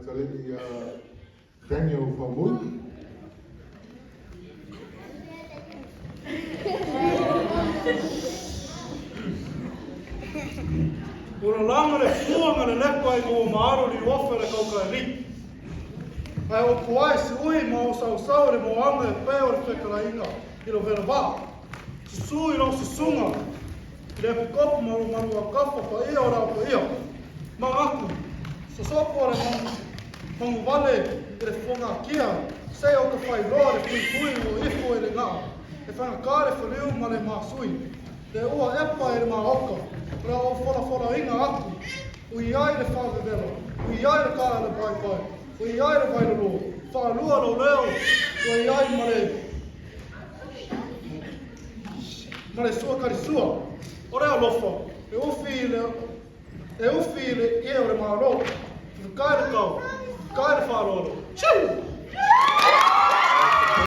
tamaitalii ia Daniel Faumui. Ua lalaga le fua ma le lepa ina ua maalo liuofe le kaukailii. Ae o puae siui ma o sausau i le moaga e pei o le fetalaiga i lo vela vaa. Susu i lau susuga i le epikopo ma lou maluakafa paia o le ao paia. Manatu, sosopo le manuvale i le fofogatia se o ka failoa le fuifui ua ifo i le gaa e faigata le faliu ma le masui. Le ua epa i le maoka, o le ou folafolaina aku, ui ai le faavevela, ui ai le tae o le paepae, ui ai le vailaloa, faalua lou leo, ua i ai ma le ma le sua kalisua. O le alofa, e ufi i le e ufi i le ie o le Malo. Fufukai le kau, fufukai le faaaloalo. Tjiu!